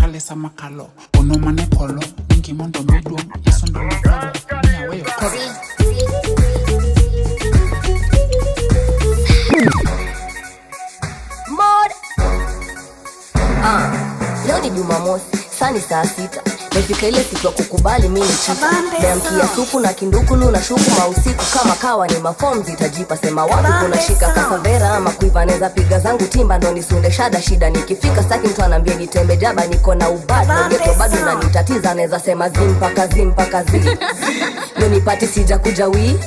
kale sama kalo ono mane polo nyingi mondo mi duong' Yesu ndo nofolo mi aweyo koro. Mod. Leo ni Jumamosi, saa ni 6:00. Nimefika ile siku ya kukubali mimi ni chita. Niamkia supu na kindukulu na shuku mausiku kama kawa ni maform zitajipa sema wapi kuna shika kasavera ama kuiva neza piga zangu timba ndo nisunde shada shida nikifika sitaki mtu anambie nitembe jaba niko na ubad ngeto bado unanitatiza neza sema zi mpaka zi mpaka zi. Leo nipati sija kuja wi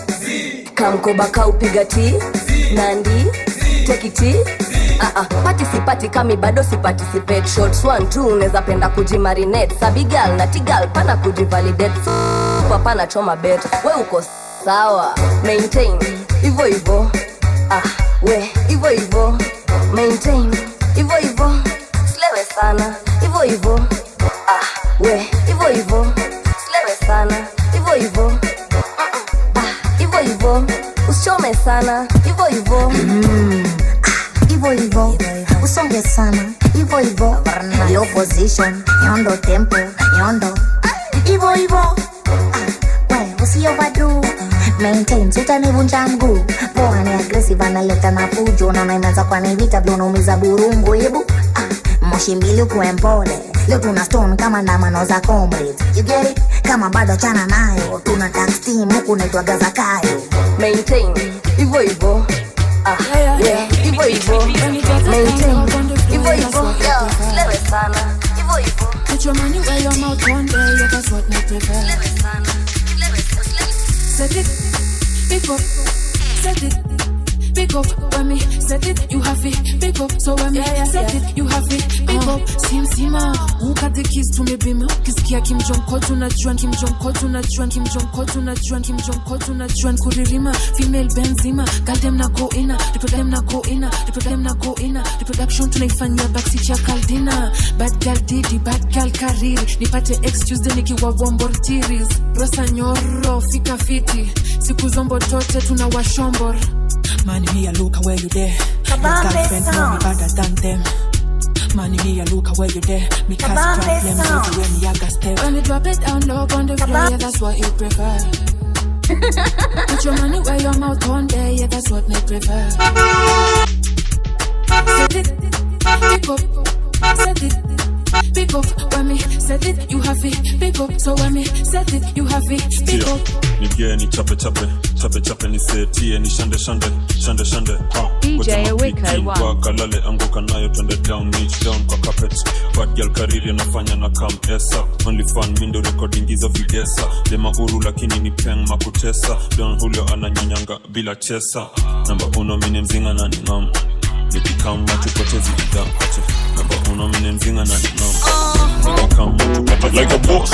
kamkoba kaupiga ti nandi take it. Pati sipati kami bado si participate shots 1 2 unaweza penda kujimarinate sabigal na tigal pana kujivalidate super pana choma bet we uko sawa maintain hivyo hivyo we hivyo hivyo maintain hivyo hivyo slewe sana hivyo hivyo we hivyo hivyo slewe sana hivyo hivyo hivyo hivyo usichome sana hivyo hivyo Ivo ivo, usonge sana, ivo ivo. Yo position, yondo tempo, yondo. Ivo ivo, we usi overdo. Maintain, utanivunja mguu. Poa ni aggressive, analeta na fujo. Naona imeanza kwa nivita, vile unaumiza burungu. Ebu, moshi mbili ukuwe mpole. Leo tuna stone kama ndamano za comrades. You get it? Kama bado chana nayo. Tuna tax team, huku naitwa Gaza Kayo. Maintain, ivo ivo. Yeah, ivo ivo, maintain, ivo ivo, yeah, slewe sana, ivo ivo. Put your money where your mouth one day, yeah, that's what me prefer. Set it, pick up, set it, pick up. When me set it, you have it, pick up. So when me set it, you have it, pick up. Sim sima, who got the keys to me bima? Kisikia Kim Jong Ko tunajua, Kim Jong Ko tunajua, Kim Jong Ko tunajua, Kim Jong Ko tunajua kuririma, female Benzema, girl them na go ina, reproduction na go ina, reproduction na go ina, reproduction tunaifanyia backseat ya Caldina. Bad girl Didi, bad girl Kariri, nipate excuse then nikiwa wombor tiris. Rosa nyoro, fika fiti, siku zombo tote tunawashombor. Man, me a look where you there. My girlfriend know me better than them. Man, me a look where you there. Me cause problems everywhere me a got step. When you drop it down low on the floor, yeah, that's what you prefer. Put your money where your mouth on there, yeah, that's what me prefer. Set it, pick up, set it, pick up. When me set it, you have it, pick up. So when me set it, you have it, pick up. Nige ni chape chape, chape chape ni setie ni shande shande, shande shande. DJ Awiko 1. Kalale anguka nayo twende down, niche down kwa carpet. Bad girl kariri nafanya na kam esa. Only fan mindo recording hizo videsa. Dema uru lakini ni peng makutesa. Don Julio ananyonyanga bila chesa. Namba 1 mimi mzinga na ngam. Nikikam tupotezi idapate. Namba 1 mimi mzinga na ngam. Nikikam tupotezi like a boss.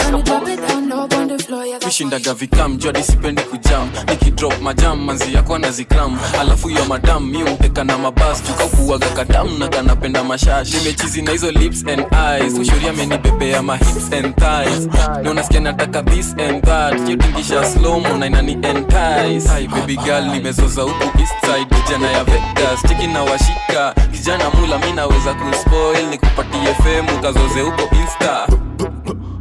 Mishindaga vikam jua disipendi kujam. Nikidrop majam manzi yako na zikram. Alafu ya madam mi uteka na mabas. Tukakuwaga kadam na kanapenda mashash. Nimechizi na hizo lips and eyes. Ushuria amenibebea ma hips and thighs. Na unasikia nataka this and that. Yotingisha slow mo na inani entice. Hi baby girl nimezoza huku east side. Kijana ya Vegas cheki na washika. Kijana mula mi naweza kuspoil. Nikupatie fame ukazoze huko Insta.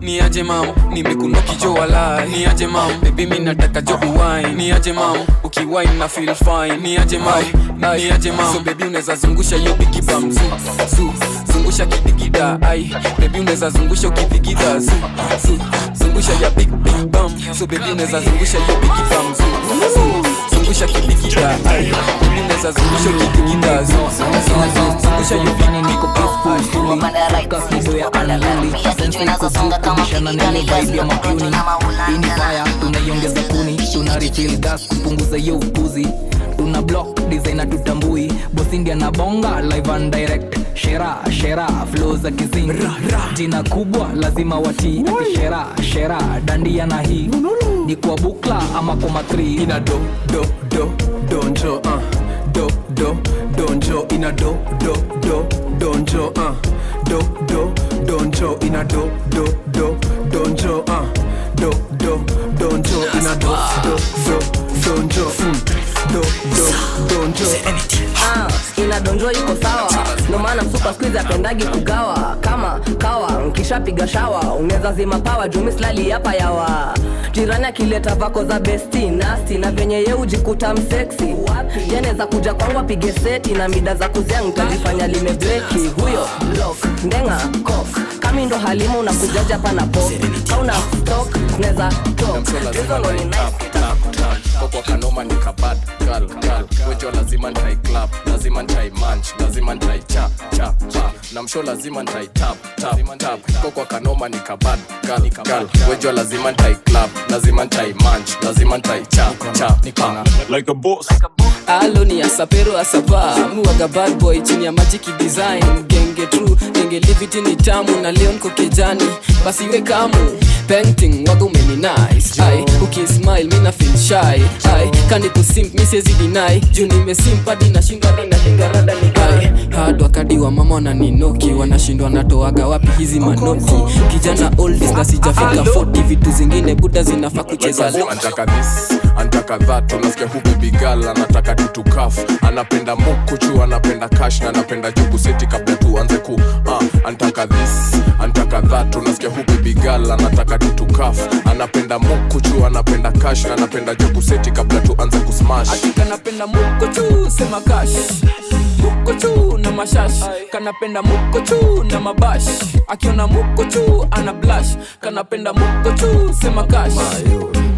Ni aje mam, nimekunoki jo walai. Ni aje mam, baby mi nataka jo uwine. Ni aje mam, ukiwine na feel fine. Ni aje mam, ni aje mam. So baby unaweza zungusha yo bigi bam zu, zu. Zungusha kidigida, ai. Baby unaweza zungusha ukidigida, zu, zu. Zungusha ya big big bam. So baby unaweza zungusha yo bigi bam zu, zu. Zungusha kidigida, ai. Baby unaweza zungusha ukidigida, zu, zu. Zungusha yo big big bam. Kubishana na ile vibe ya mapuni. Hii ni fire, tunaiongeza kuni. Tuna refill gas, kupunguza hiyo upuzi. Tuna block, designer tutambui. Boss India na bonga, live and direct. Shera, shera, flow za kizing. Jina kubwa, lazima watii. Ati shera, shera, dandia na hii. Ni kwa bukla ama kwa matri. Ina do, do, do, donjo, Do, do, donjo. Ina do, do, do, donjo, Do, do, donjo. Ina do, do, do, donjo, Do, do, donjo. Ina do, do, do, donjo, Do, do, donjo. Ina donjo iko sawa. No maana maana msupa skuizi apendagi kugawa kama kawa. Nkishapiga shawa unaweza zima pawa juu mi silali hapa yawa. Jirani akileta vako za besti nasti na venye ye ujikuta mseksi, yeneza kuja kwangu apige seti na mida za kuzea ntajifanya limebreki. Huyo lock ndenga kok kami ndo halimu na kujaja pana pop kauna stock neza talk hizo ndo ni nice. Kwa kanoma ni kabad gal gal wejo lazima ntai club, lazima ntai munch, lazima ntai cha cha cha na msho lazima ntai tap tap tap. Kwa kanoma ni kabad gal gal wejo lazima ntai club, lazima ntai munch, lazima ntai cha cha pa like a boss. Alo ni asapero asapa muwaga bad boy chini ya magic design genge true genge livity ni tamu na leo niko kejani basi we kamu painting waga umeni nice ai ukismile mina feel shy ai kani kusimp mi siwezi deny juu nimesimp hadi nashindwa hadi nashinda rada ni guy hard wakadi wa mama wananinoki wanashindwa natoaga wapi hizi manoti kijana oldies na sijafika 40 vitu zingine buda zinafaa kucheza Like anataka this anataka that, unasikia huku bigala anataka tutukaf, anapenda mukuchu, anapenda cash na anapenda juku seti kabla tuanze ku anataka this anataka that, unasikia huku bigala anataka tutukaf, anapenda mukuchu, anapenda cash na anapenda juku seti kabla tuanze ku smash. Ati kanapenda mukuchu sema cash mukuchu na mashash, kanapenda mukuchu na mabash, akiona mukuchu ana blush, kanapenda mukuchu sema cash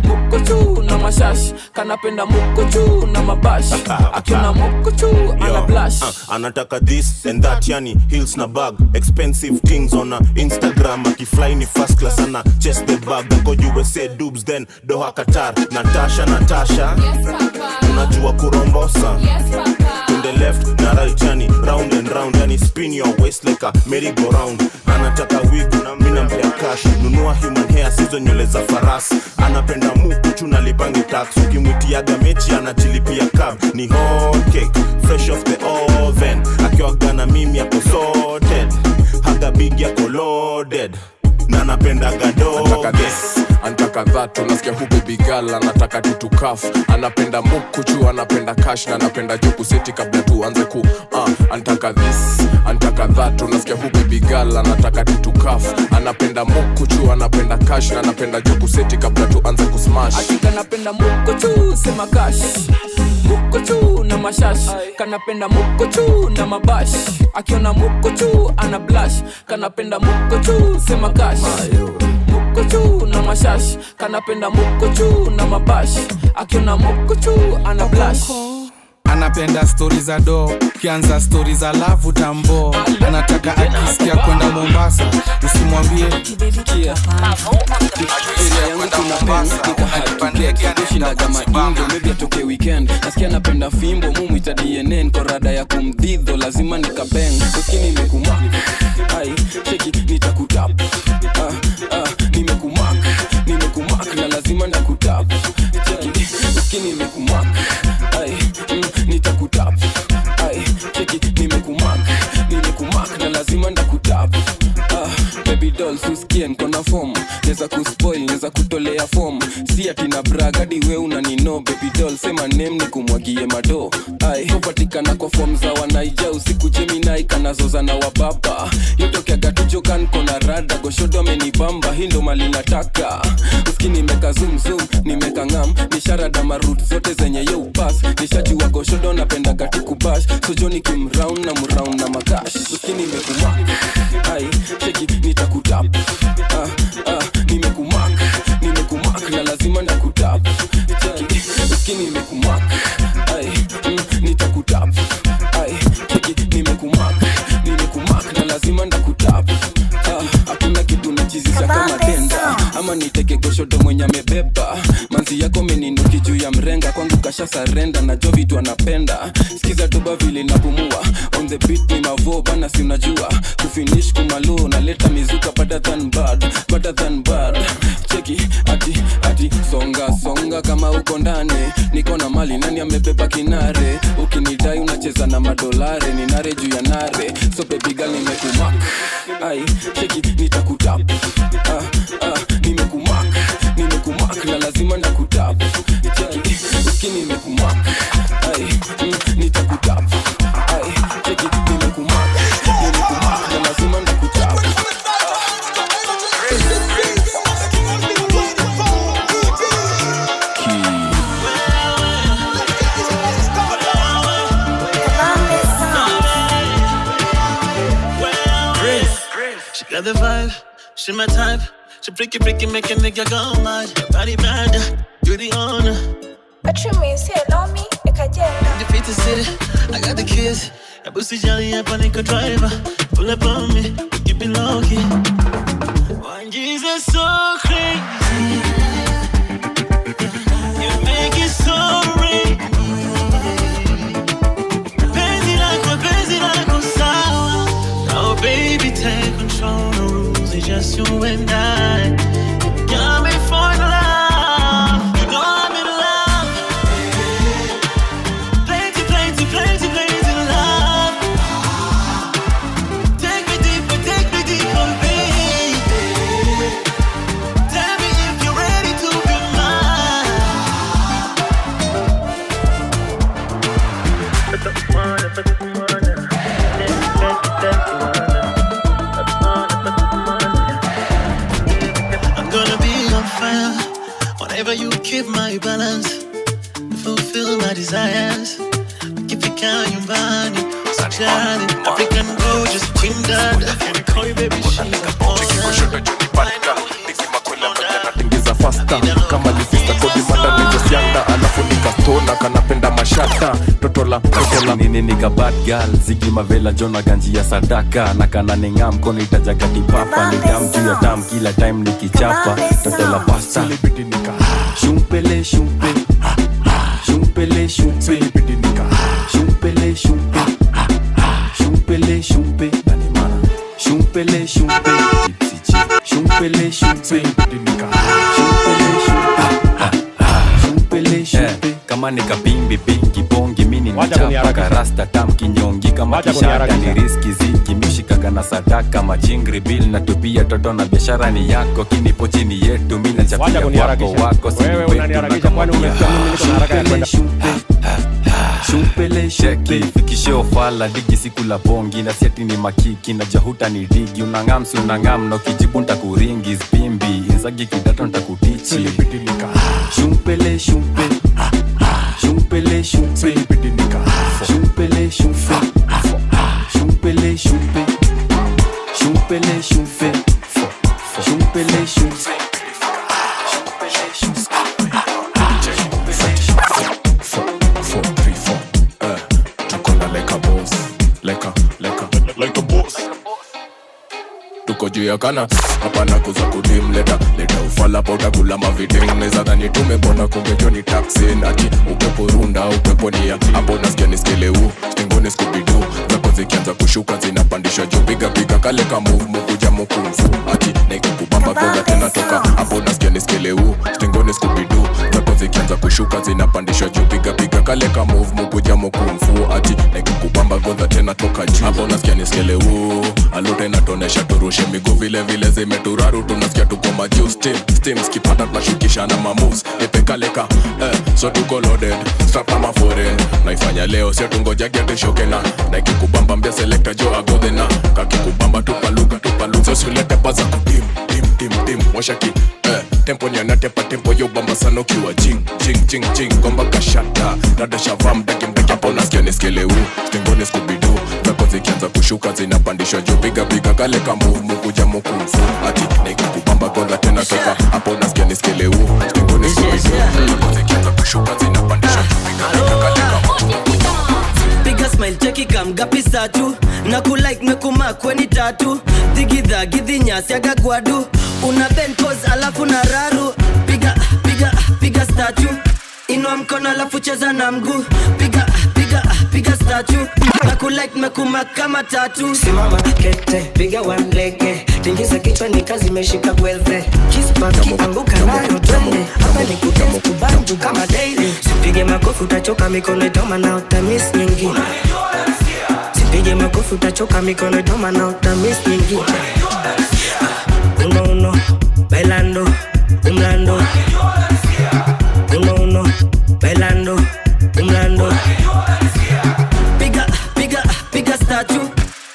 mukuchu na mashash, kanapenda mukuchu na mabash, akiona mukuchu ana blush. Anataka this and that, yani heels na bag, expensive things on a Instagram, akifly ni first class ana chest the bag, go USA dubs then Doha Qatar. Natasha Natasha, yes papa, unajua kurombosa, yes papa, to the left na right, yani round and round, yani spin your waist like a merry go round. Anataka wig na mimi nampea cash, nunua human hair sizo nywele za farasi, anapenda mukuchu na lipangi tax, ukimwitiaga mechi anajilipia cab, ni hot cake fresh off the oven, akiwaga na mimi ako sorted, haga big yako loaded na napenda gadoge. Anataka this anataka that, unasikia huku bigala anataka tutukaf, anapenda mukuchu, anapenda cash na anapenda juku seti kabla tuanze ku anataka this anataka that, unasikia huku bigala anataka tutukaf, anapenda mukuchu, anapenda cash na anapenda juku seti kabla tuanze ku smash. Ati kanapenda mukuchu sema cash mukuchu na mashash, kanapenda mukuchu na mabash, akiona mukuchu ana blush, kanapenda mukuchu sema cash mukuchu na mashash, kanapenda mukuchu na mabash, akiona mukuchu ana blush. Anapenda story za do, kianza story za love utambo, anataka akisikia kwenda Mombasa usimwambie maybe atoke weekend, nasikia napenda fimbo mumuita DNA kwa rada ya kumdhidho lazima nikabeng uskini nimekumak ai cheki nitakutap nimekumak nimekumak na lazima ndakutap cheki uskini nimekumak ai nitakutap ai cheki nimekumak nimekumak na lazima ndakutap. Baby doll usikie niko na form, neza kuspoil neza kutolea form, si ati na brag hadi we unanino. Baby doll sema name nikumwagie mado ai kupatikana kwa form za wanaija usiku Gemini kanazoza na wababa yotoke gatujo kan kona rada goshodo amenibamba hii ndo mali nataka uski nimeka zoom zoom nimeka ngam nisharada marut zote zenye yo pass nishajua goshodo napenda gatiku bash so Johnny kim round na mround na makash uski nimekumak ai cheki nitakutap nimekumak nimekumak na lazima ndakutap cheki uski nimekumak ai nitakutap ai cheki nimekumak nimekumak na lazima ndakutap. Hakuna kitu nichizisha kama tenda ama niteke goshodo mwenye amebeba manzi yako meninuki juu ya mrenga kwangu kasha sarenda na jo vitu anapenda sikiza doba vile napumua on the beat ni mavo bana si unajua kufinish kumalo naleta mizuka better than bad better than bad cheki ati ati songa songa kama uko ndani niko na mali nani amebeba kinare ukinidai unacheza na madolare ni nare juu ya nare so baby girl nimekumak ai cheki nitakutap nimekumak nimekumak na lazima ndakutap cheki uski nimekumak ai nitakutap ai cheki nimekumak Got the vibe, she my type. She freaky, freaky, make a nigga go mad. Body bad, you the owner. Acumise lomi ikagenda. Defeat the city, I got the keys. I boost jelly up on a driver. Pull up on me, we keep it low key. One Jesus so crazy. You make it so real. Penzi lako sawa. Oh baby, take control. No rules, it's just you and I. You got me for love. You know I'm in love. Plenty, plenty, plenty, plenty love. Take me deeper, baby. Tell me if you're ready to be mine. I'm gonna be on fire whenever you keep my balance, fulfill my desires. Ukifika nyumbani, usijali. African gorgeous queen dad. Can call you baby, she's a Tingiza fasta kama lifista kodi manda nigosianda alafu nikastona kanapenda mashata totola totola nini nika bad girl zigi mavela jona ganji ya sadaka na kana ninga mkono itajakati papa ni dam juu ya dam kila time nikichapa totola pasta shumpele shumpe shumpele shumpe shumpele shumpe shumpele shumpe shumpele shumpe shumpele shumpe shumpele shumpe kama nikabimbi bingi bongi mini nichapa karasta tam kinyongi kama kishada ni riski ziki mishikaga na sadaka majingri bill na tupia toto na biashara ni yako kinipo chini yetu mimi nachapia wako wako si Wewe unaniharakisha kwani umesikia mimi niko na haraka ya kwenda shumpele sheki fikishe ofala digi siku la bongi na siati ni makiki na jahuta ni digi unangam si unangam na ukijibu ntakuringi spimbi inzagi kidato ntakutichi shumpele shumpe shumpele shumpe shumpele shumpe shumpele shumpe shumpele shumpe shumpele shumpe 4 3 4 tuko na like a boss, like a like a like a boss. Tuko juu ya kana hapana kuza kudim leta leta ufala pa utakula maviding neza dhani tumepona kumbe jo ni taxi ati upepo runda upepo nia hapo nasikia niskeleu stingoni scooby-doo zako zikianza kushuka zinapandisha juu piga piga kale ka move mukuja mukumfu ati nikikubamba goga tena toka hapo nasikia niskeleu stingoni scooby-doo zako zikianza kushuka zinapandisha juu piga piga kale ka move mukuja mukumfu ati nikikubamba goga tena toka juu hapo nasikia niskeleu alute inatonesha turushe miguu vile vile zimeturaru tunasikia tuko majuu steam steam skipata tunashukisha na mamoves nipekaleka so tuko loaded strap na maforeign naifanya leo sio tungoja tushoke na nikikubamba mbia selector jo agodhe na kakikubamba tupaluka tupaluka so silete paza kudim dim dim dim washaki tempo ni anatepa tempo yo bamba sana ukiwa jing jing jing jing gomba kashata dada shavam mdaki mdaki hapo nasikia niskeleu stingoni scooby-doo zako zikianza kushuka zinapandishwa juu piga piga kale ka move mukuja mukumfu ati nikikubamba gola tena toka hapo nasikia niskeleu stingoni scooby-doo zako zikianza kushuka zinapandishwa juu piga piga kale ka move. Piga smile cheki kamgapi satu na kulike mekuma kweni tatu digidha gidhinyasi agagwadu una bend pose alafu na raru piga piga piga statue inua mkono alafu cheza na mguu piga piga piga statue na kulike mekuma kama tatu. Simama kete piga one lege tingiza kichwa ni kazi imeshika gwelve kispa kianguka nayo twende hapa ni kudance kubanju kama daily. Sipige makofi utachoka mikono itoma na utamiss nyingi. Sipige makofi utachoka mikono itoma na utamiss nyingi. Uno uno bailando umlando uno uno bailando umlando piga piga piga statue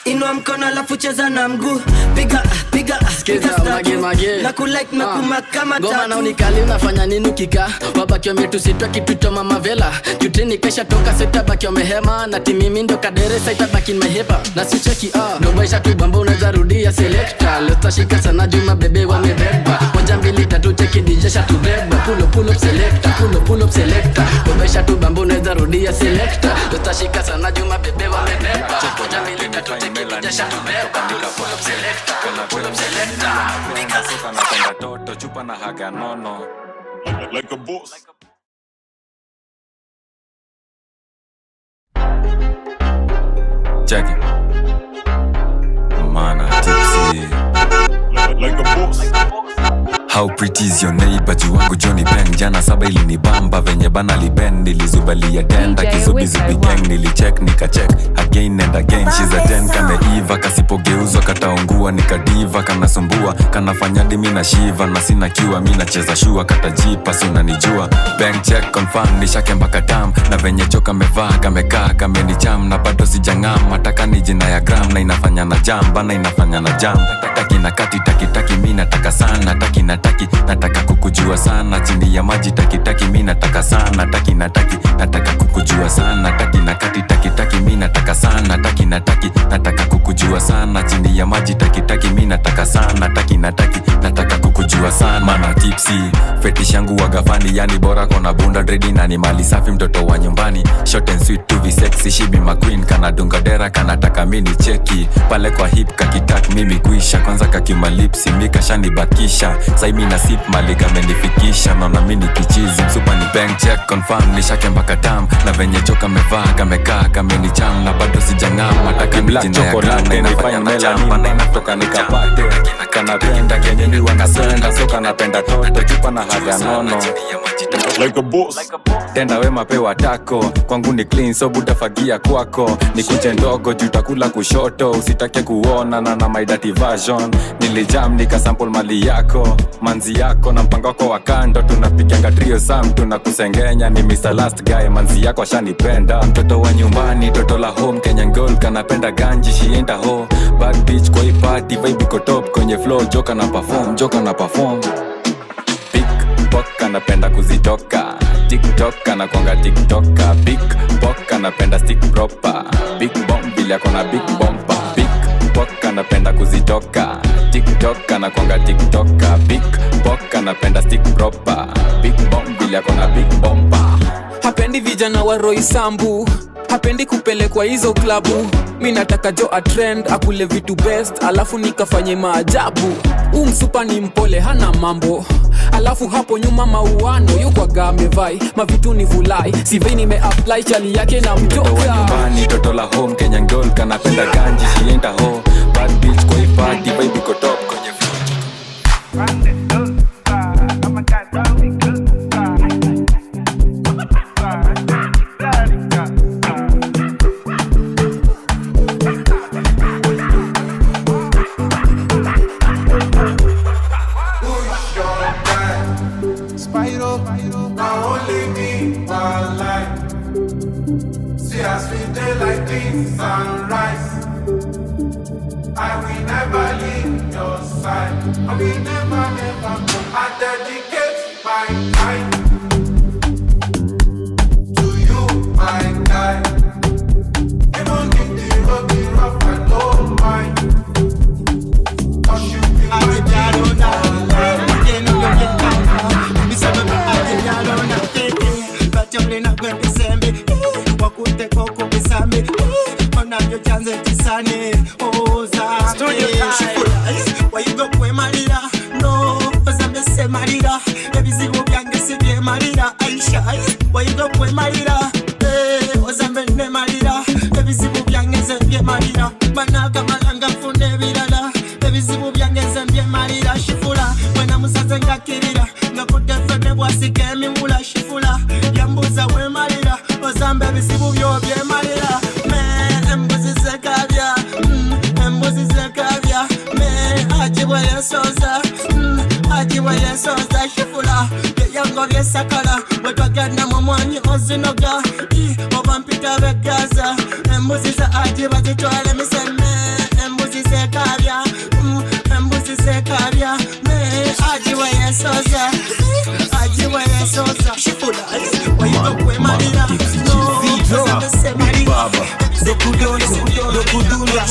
inua mkono alafu cheza na mguu piga piga Sikiza mage mage Na kulike na kumakama Goma tatu na unikali unafanya nini ukika wabaki wametusitwa kitu mama vela jutini kesha toka sitabaki wamehema na timimi ndo kadere saitabaki nimehepa na sicheki dobaisha tu bamba unaweza rudia selekta lotashika sana juma bebe wamebeba moja mbili tatu cheki dijesha tubeba pulo pull up selecta pulo pull up selecta dobaisha tu bamba unaweza rudia selecta lotashika sana juma bebe wamebeba moja mbili tatu cheki dijesha tubeba pulo pull up selecta pulo pull up selecta Napenda toto chupa na haga nono like a boss. Check it. Mana tipsy like a boss. How pretty is your neighbor juu wangu Johnny Ben jana saba ilinibamba venye bana liben nilizubalia tenda DJ kizubizubi Wicco gang nilicheck nikacheck again and again she's a 10 kameiva kasipogeuzwa kataungua nikadiva kanasumbua kanafanya dimi na shiva na sina kiwa mi nacheza shua katajipa si unanijua bank check confirm nishake mpaka tam na venye jo kamevaa kamekaa kamenicham na bado sijang'am nataka ni jina ya gram na inafanya na jam bana inafanya na jam taki na kati taki taki mi nataka sana taki na taki nataka kukujua sana chini ya maji taki taki mi nataka sana taki na taki nataka kukujua sana taki na kati taki taki mi nataka sana taki na taki nataka kukujua sana chini ya maji taki taki mi nataka sana taki na taki nataka kukujua sana mana tipsy fetish yangu wagafani yani bora kona bunda dredi na ni mali safi mtoto wa nyumbani short and sweet to be sexy she be my queen kana dunga dera kanataka mini cheki pale kwa hip kakitak mimi kuisha kwanza kakimalipsi mikashanibakisha sai mi na sip mali kamenifikisha naona mi ni kichizi msupa ni bank check confirm nishake mpaka tam na venye jo kamevaa kamekaa kamenicham na bado sijang'am nataka ni Black jina ya gram na chocolate inafanya nifanye na jam bana melanin toka nikapate kanapenda kenye ni wanapenda so kanapenda toto chupa na haga nono like a boss. Tenda wema pewa tako kwangu ni clean so buda fagia kwako nikuje ndogo juu takula kushoto usitake kuona na na my dirty version nilijam nikasample mali yako manzi yako na mpango wako wa kando tunapiganga trio sam tunakusengenya ni Mr. Last Guy manzi yako ashanipenda mtoto wa nyumbani toto la home Kenyan girl kanapenda ganji she ain't a hoe bad bitch kwa hii party vibe iko top kwenye flow joka na perform joka na perform pickpocket anapenda kuzitoka tiktok anakwanga tiktoka pickpocket anapenda stick proper big bomb bila kona big bomba pickpocket anapenda kuzitoka tiktok anakwanga tiktoka pickpocket anapenda stick proper big bomb bila kona big bomba hapendi vijana wa Roysambu, hapendi kupelekwa hizo klabu. Mi nataka jo a trend akule vitu best, alafu nikafanye maajabu. Huu msupa ni mpole hana mambo, alafu hapo nyuma mauano yukwaga amevai mavitu ni vulai sivei nimeapply chali yake na mtoto wa mtoka nyumbani toto la home Kenyan girl kanapenda ganji she ain't a hoe bad bitch kwa hii party vibe iko top kwenye flow Spyro, now only me one life. See as we day like this sunrise. I will never leave your side. I will never, never go. I dedicate my time to you, my guy. Even if the road be rough, I don't mind. 'Cause you be my Ebizibu byange sibyemalira Aisha, wayiga kwemalira ozambe nemalira ebizibu byange nze mbyemalira banagamalanga nfuna ebirala ebizibu byange nze mbyemalira shifula wena musaze ngakirira nga kutefene bwasika emiwula shifula yambuza wemalira ozambe ebizibu byo byemalira me embuzi zekabya embuzi zekabya me ajibwa yesoza ajibwa yesoza shifula byeyango byesakala bwetwagenda mu mwanyi ozinoga oba mpita begaza embuzi za ajiba zitwala emiseme embuzi zekabya embuzi zekabya. Baba Dokudonjo, dokudunda.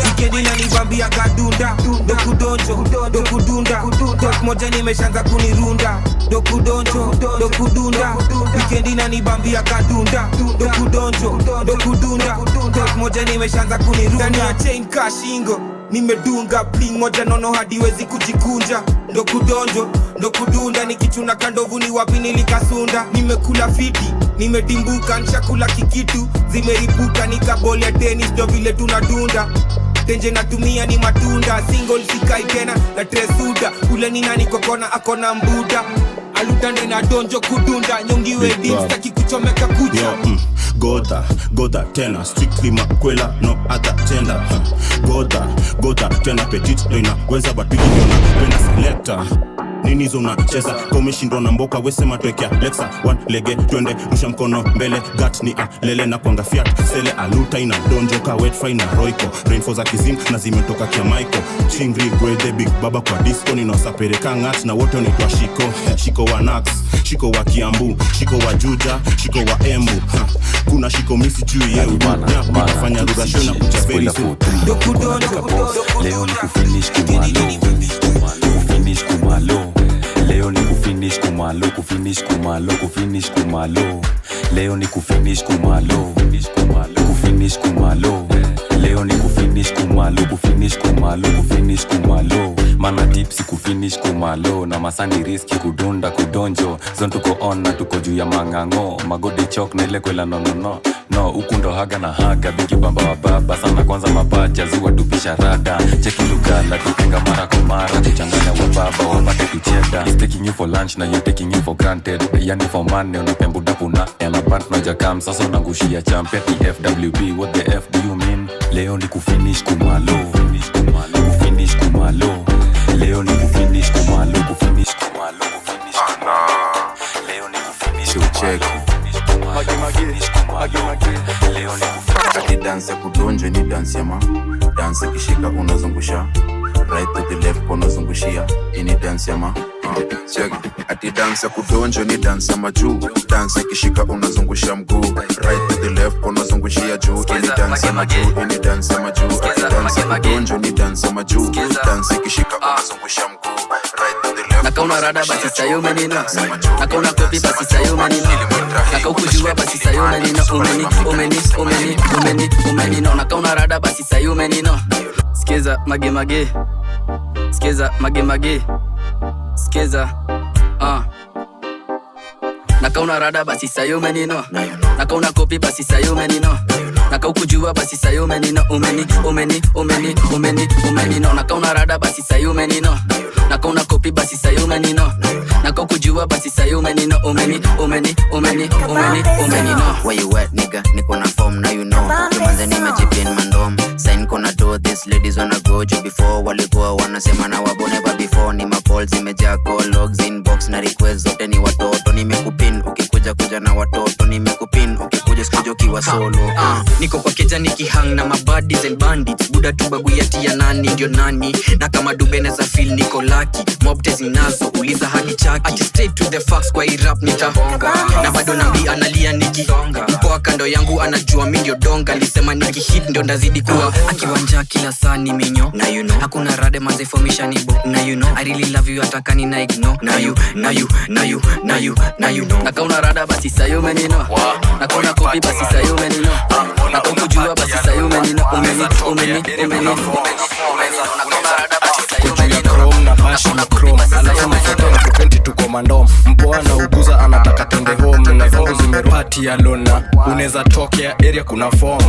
Wikendi inanibambia kadunda. Dokudonjo, dokudunda. Dok moja nimeshaanza kunirunda. Dokudonjo, dokudunda. Wikendi inanibambia kadunda. Dokudonjo, dokudunda. Dok moja nimeshaanza kunirunda. Ndani ya chain kashingo nimedunga bling moja nono hadi wezi kujikunja. Dokudonjo, dokudunda. Nikichuna kandovu ni wapi nilikasunda. Nimekula fiti, nimedimbuka, nishakula kikitu zimeripuka, nikabole tennis ndo vile tunadunda. Tenje natumia ni matunda, single sikai tena na tresuda. Ule ni nani kwa kona akona mbuda. Alutande na donjo kudunda, nyongiwe deep staki kuchomeka kucha. Yo, goda, goda tena, strictly makwela, no other gender. Goda, goda tena, petit ndo inaweza but big ndio napenda selector. Nini hizo unacheza komeshindwa na mboka wesema twekea Lexa one lege twende rusha mkono mbele gat ni a lele na kwanga fiat sele aluta ina donjo ka wet fry na roiko rainfall za kizim na zimetoka kia Michael chingri gwede big baba kwa disco ninawasapereka ngat na wote wanaitwa shiko shiko wa Nax shiko wa Kiambu shiko wa Juja shiko wa Embu ha. Kuna shiko misi juu yeu nafanya lugha show na kucha very soon. Leo ni kufinish kumalo, kufinish kumalo. Leo ni kufinish kumalo, kufinish kumalo, kufinish kumalo. Leo ni kufinish kumalo, kufinish kumalo. Leo ni kufinish kumalo, kufinish kumalo, kufinish kumalo. Mana tipsi kufinish kumalo na masani riski kudunda kudonjo. Zon tuko on na tuko juu ya mangango. Magodi chok na ile kwela no no no. No, huku ndo haga na haga, bigi bamba wa baba sana kwanza mapacha, zuwa tupisha rada. Cheki lugala, tukenga mara kwa mara, kuchanganya wa baba, wapate kucheda. He's taking you for lunch, na you're taking you for granted. Yani for money, unapembuda puna, elabant na jakam, sasa unangushia champion, EFWB, what the F do you mean? Leo ni kufinish kumalo, kufinish kumalo. Leo ni kufinish kumalo, kufinish kumalo, kufinish kumalo. Leo ni kufinish kumalo. Ati dance ya kudonjo ni dance ya ma dance kishika unazungusha right to the left unazungushia ini dance ya ma check. Ati dance ya kudonjo ni dance ya majuu dance kishika unazungusha mguu right to the left unazungushia juu ini dance ya majuu ini dance ya majuu. Ati dance ya kudonjo ni dance ya majuu dance kishika unazungusha mguu right to the left. Nakauna rada basi sayo menino, nakauna kopi basi sayo menino, nakaukujua basi sayo menino, umeni umeni umeni umeni umenino, nakauna rada basi sayo menino. Skiza mage mage, skiza mage mage, skiza Nakauna rada basi sayo menino, nakauna kopi basi sayo menino, nakaukujua basi sayo menino, umeni umeni umeni umeni umenino, nakauna rada basi sayo menino, nakauna kopi basi sayo menino, nakaukujua basi sayo menino, umeni umeni umeni umeni umenino. Where you at nigga, niko na form now you know. Tumanze nimejipin mandom, sign kona do this ladies wanna go juu before walikuwa wanasema na wabone but before ni ma calls imejaa call logs inbox na request zote ni watoto nimekupin ukikuja kuja na watoto nimekupin ukikuja sikuja ukiwa solo. Niko kwa keja nikihang na mabuddies and bandits buda tu babu yati ya nani ndio nani na kama dube na za feel niko lucky mob tezi nazo uliza hadi chaki ati straight to the facts kwa hii rap nitahonga na bado nambi analia nikisonga mpoa kando yangu anajua mimi ndio donga alisema nikihit ndio ndazidi kuwa akiwanja kila saa ni minyo na you know hakuna rade manze formisha ni bo na you know I really love you atakani na ignore na you na you na you na you na you know nakauna rada basi sayo menino, nakauna kopi basi sayo menino, nakaukujua basi sayo menino, umeni umeni umeni na bashi na chrome alafu mafoto na kupenti tuko mandom mpoa na uguza anataka tende home na zangu zimerupati ya lona unaweza tokea area kuna form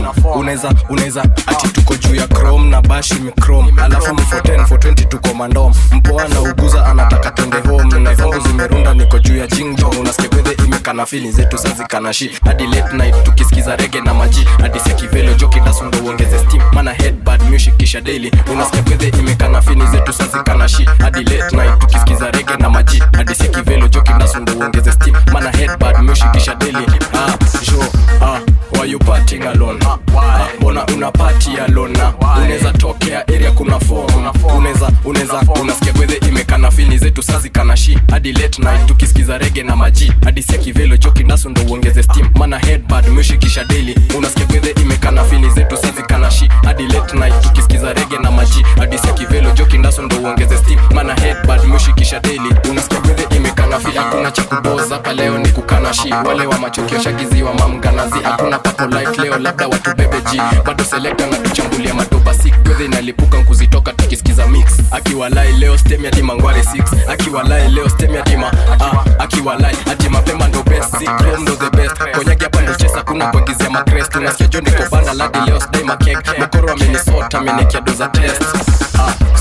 unaweza ati tuko juu ya chrome na bashi mi chrome alafu mafoto 420 tuko mandom mpoa na uguza anataka tende home na zangu zimerunda niko juu ya jing jong unasikia kwethe imekana feeling zetu sasa zikana shi hadi late night tukisikiza reggae na maji hadi sekivelo joki dasundo uongeze steam maana head bad music kisha daily unasikia kwethe imekana feeling zetu sasa zikana shi hadi late night tukisikiza reggae na maji hadi sekivelo joki dasundo uongeze steam maana head bad music kisha daily. Jo why you partying alone? Mbona una party alone? Unaweza tokea area kuna form unaweza unasikia kwethe imekana Hadi late night tukisikiza rege na maji. Hadi sia kivelo joki naso ndo uongeze steam. Mana headbad mushikisha daily. Unasikia gwethe imekana fini zetu sazi kana shi. Hadi late night tukisikiza rege na maji. Hadi sia kivelo joki naso ndo uongeze steam. Mana headbad mushikisha daily. Unasikia gwethe imekana fi. Hakuna cha kuboza hapa leo ni kukana shi. Wale wa machokio shagizi wa mamganazi. Hakuna papo life leo labda watu bebe G. Bado selector na tuchambulia madoba sick. Gwethe inalipuka nkuzitoka tukisikiza mix. Akiwalai leo stem ya dima ngware 6. Akiwalai leo stem ya dima akiwalai ati mapema ndo best. Si chrome ndo the best. Konyagi hapa ndo chesa kuna kuagizia makrest. Unasikia John niko bana ladi leo stem makek. Mokoro amenisota amenikia doza test.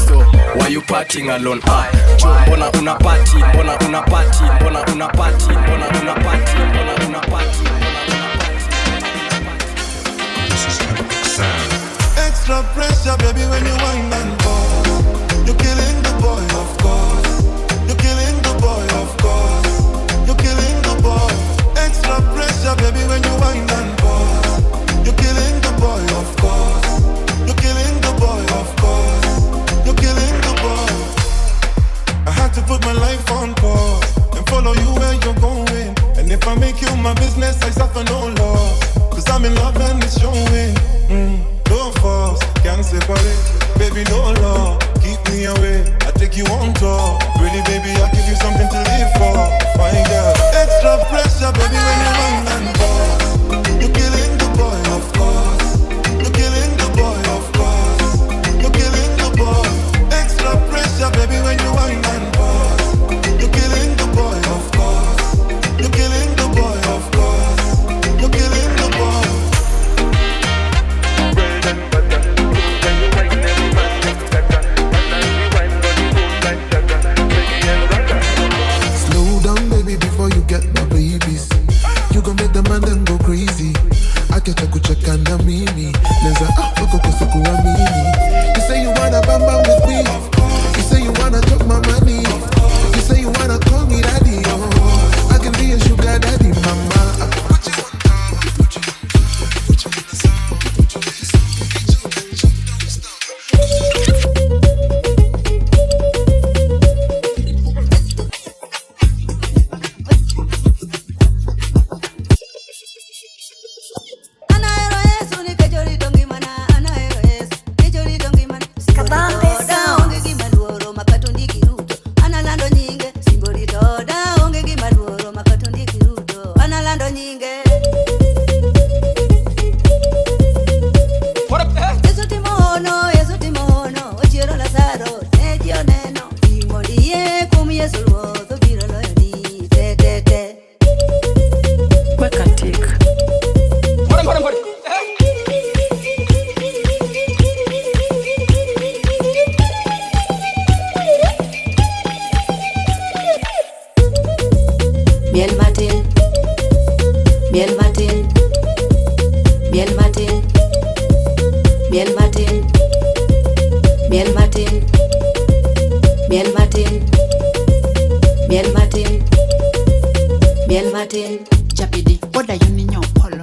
So why you partying alone? Cho mbona una party? Mbona una party? Mbona una party? Mbona una party? Mbona una party? Extra pressure, baby, when you wind and pause. You're killing the boy, of course. You're killing the boy, of course. You're killing the boy. Extra pressure, baby, when you wind and pause. You're killing the boy, of course. You're killing the boy, of course. You're killing the boy. I had to put my life on pause and follow you where you're going. And if I make you my business, I suffer no loss. 'Cause I'm in love and it's showing. No force, can't separate. Baby, no law, keep me away. I take you on tour. Really, baby, I give you something to live for. My girl, extra pressure, baby, when you wind and pause. You're killing the boy, of course. You're killing the boy, of course. You're killing the boy. Extra pressure, baby, when you wind and pause. You're killing the boy, of course. You're killing the boy, of course. You're killing the boy. Slow down, baby, before you get my babies. You gon' make the man then go crazy. Akecha kucheka na mimi. Neza wako kosa kuamini. You say you wanna bam bam with me. You say you wanna chop my money. You say you wanna call me daddy. Oh, I can be a sugar daddy, mama. I can put you on top, put you on top, put you on the side, put you on the side. Miel Martin, Miel Martin, Miel Martin, Miel Martin, Miel Martin, Miel Martin, Miel Martin, Miel Martin. Jabidi, wada yuni nyo polo.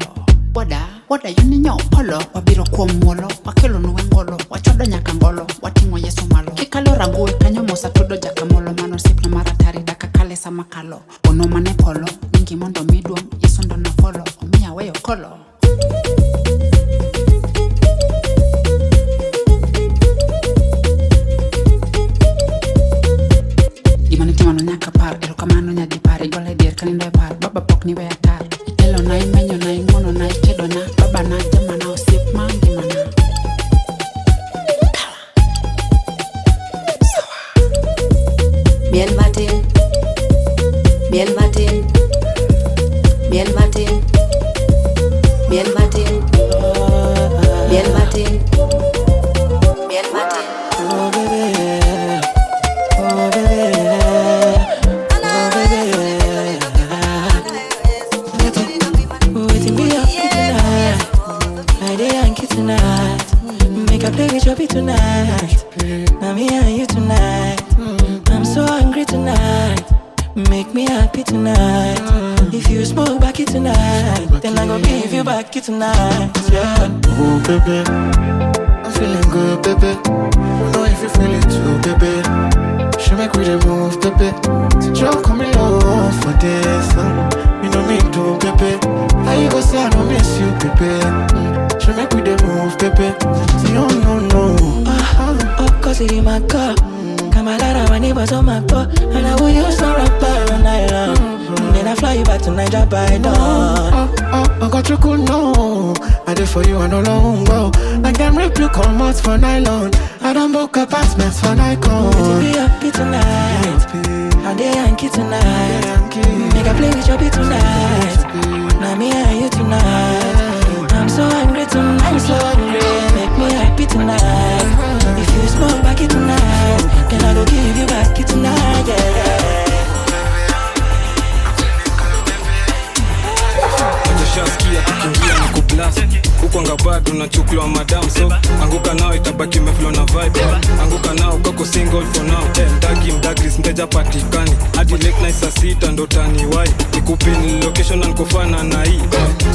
Wada yuni nyo polo. Wabiro kuom muolo, wakelo nuwe ngolo, wachodo nyaka ngolo, wating'o Yesu malo. Kikalo rangue kanyo mosa tudo jakamolo, mano osiepna maratari daka kale sama kalo. Ono mane polo, nyingi mondo mi duong', Yesu ndo nafolo, omiya weyo kolo. Gima nitimano nyaka par, erokamano nyadipar, igola e dier kanindo e par, baba pok niweya tar. Itelona, imenyona, ing'wonona, ikedona, babana, jamana, osiep ma ngimana. Miel Martin, Miel Martin, Miel Martin, Miel Martin, Miel Martin, Miel Martin. Oh baby, oh baby, oh baby. Waiting be up tonight. I dey Yankee tonight. Make a play with your beat tonight. Now me and you tonight. I'm so hungry tonight. Make me happy tonight. If you smoke back it tonight, then I go give you back it tonight. Yeah. Oh baby, I'm feeling good, baby. Don't know if you feel it too, baby. She make we dey move, baby. So come in love for this. Me no mean to, baby. How you go say I no miss you, baby? She make we dey move, baby. Say oh no no. Oh, cause it in my car. Come a lot of my neighbors on my door, and I will use my rapper all night long. Then I fly you back to Niger by dawn. Oh, oh, I got you cool, no. I did for you and all alone, go. Like them rip you come out for nylon. I don't book apartments for Nikon. Be happy tonight. I dey Yankee tonight. Make I play with your beat tonight. Now me and you tonight. I'm so hungry tonight. I'm so hungry. Make me happy tonight. If you smoke back it tonight, then I go give you back it tonight. Yeah. Shaskia tukiingia na kublast huko bado nachukuliwa madam, so anguka nao itabaki umeflow na vibe. Anguka nao kako single for now. Mdagi mdagris mteja patikani hadi late night saa 6 ndo taniwai nikupin location na nikofana na hii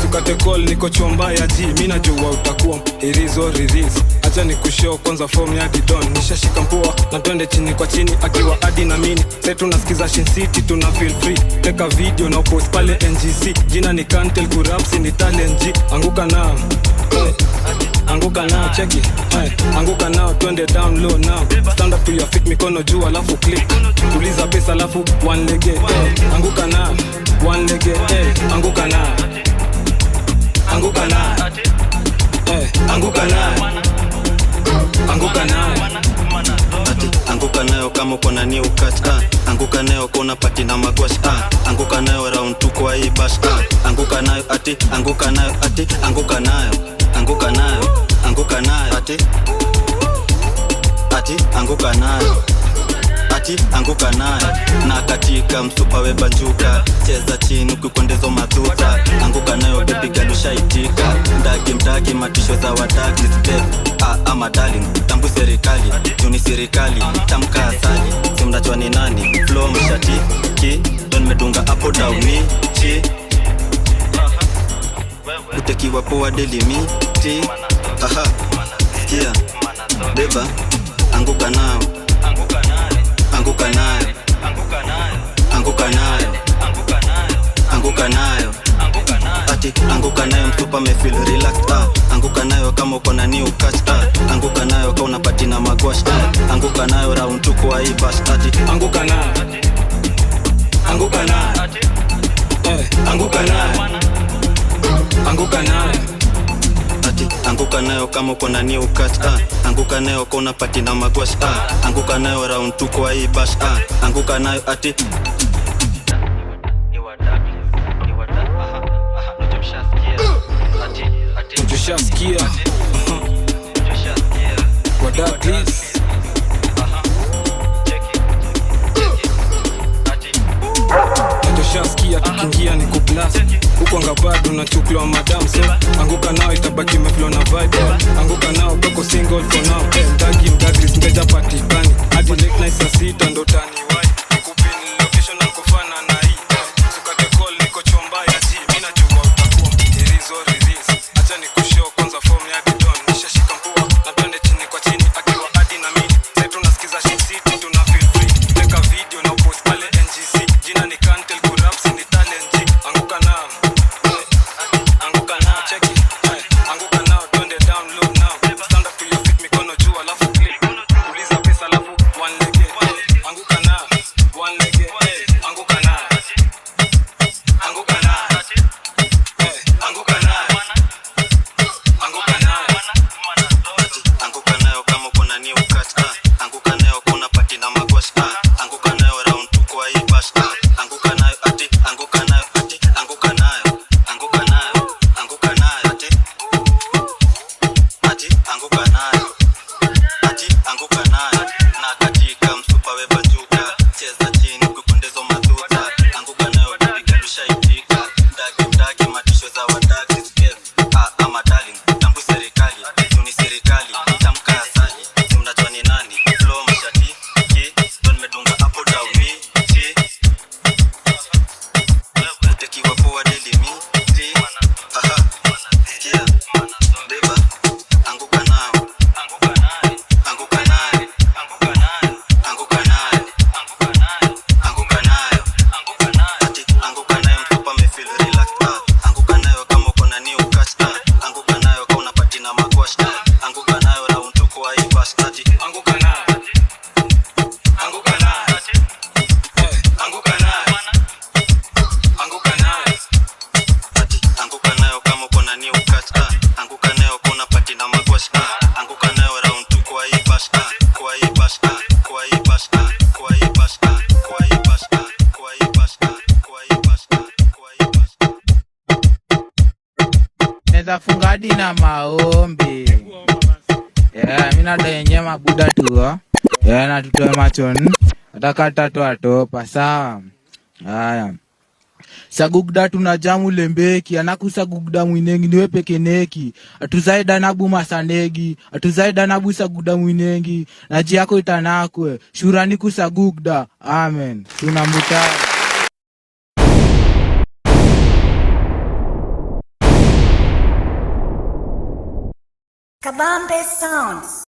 sukate call niko chomba ya G. Mimi najua utakuwa irizo release, acha nikushow kwanza form ya Didon. Nishashika mpoa na twende chini kwa chini akiwa hadi na mini sasa tunasikiza Shin City tuna feel free. Teka video na post pale NGC, jina ni Kantel Kurapsi ni talent G. Anguka nao, anguka nao, cheki anguka nao, twende down low now. Stand up to your feet, mikono juu alafu click. Tuliza pesa alafu one leg. Anguka nao, one leg. Anguka nao, anguka nao, anguka nao, anguka nao. Ati anguka nayo kama uko na new catch. Anguka nayo kona pati na magwash. Anguka nayo round 2 kwa hii bash. Anguka nayo ati, anguka nayo ati, anguka nayo, anguka nayo, anguka nayo ati, ati anguka nayo, ati anguka nayo. Na katika msupa we banjuka, cheza chini ukikwendezo matuta. Anguka nayo baby girl ushaitika. Mdagi mdagi matisho za wadagi step. Ama darling, tambu serikali, juni serikali, tamka asali. Si mnajua ni nani, flow mshati, ki, don medunga hapo down chi. Utekiwa poa deli mi, ti, aha, sikia, beba, anguka nao, anguka nayo, anguka nayo, anguka nayo, ati anguka nayo mtupa me feel relaxed. Anguka nayo kama uko na new catch. Anguka nayo kama unapati na magwash. Anguka nayo round 2 kwa hii bash. Ati anguka nayo, anguka nayo, anguka nayo, anguka nayo. Ati anguka nayo kama uko na new catch. Anguka nayo kama unapati na magwash. Anguka nayo round 2 kwa hii bash. Anguka nayo ati Tushaskia kwa dark list. Tushaskia tukiingia ni kublast huko bado nachukuliwa madam, so anguka nao itabaki umeflow na vibe. Anguka nao kako single for now. Mdagi mdagris mteja patikani hadi late night saa 6 ndo taniwai nikupin location na kufana na hii sukate call niko chomba ya G. Mimi najua utakuwa irizo release, acha nikushow kwanza form ya Didon. Nishashika mpoa na twende chini kwa chini akiwa hadi na mini sasa tunasikiza Shin City tuna feel free. Teka video na post pale NGC, jina ni Kantel Kurapsi ni talent G. Anguka nao, anguka nao, cheki anguka nao, twende down low now. Stand up to your feet, mikono juu alafu click. Uliza pesa alafu one leg. Anguka nao, one leg. Anguka nao, anguka nao, anguka nao, anguka nayo. Anguka nayo kama uko na new catch. Anguka nayo kona pati na magwash. Anguka nayo round 2 kwa hii bash. Anguka nayo ati, anguka nayo ati, anguka nayo, anguka nayo, anguka nayo ati, ati anguka nayo, ati anguka nayo. Na katika msupa we banjuka, cheza chini ukikondezo matuta. Anguka nayo baby girl ushaitika. Mdagi mdagi matisho za wadagi step. Ama darling, tambu serikali, juni serikali, tamka asali. Si mnajua ni nani, flow mshati, ki, don medunga hapo down chi. Utekiwa poa deli mi, ti, aha, sikia, beba, anguka nao, anguka nayo, anguka nayo, anguka nayo. Naweza funga hadi na maombi. Yeah, mi nadai yenyewe mabuda tu, ah. Yeah, na tutoe machoni. Ataka tatu atopa, sawa. Haya. Sagugda tunajamu lembeki anakusagugda mwinengi niwe pekeneki atuzaida nabu masanegi atuzaida nabu sagugda mwinengi naji yako itanakwe shurani kusagugda amen tunambuta. Kabambe Sounds.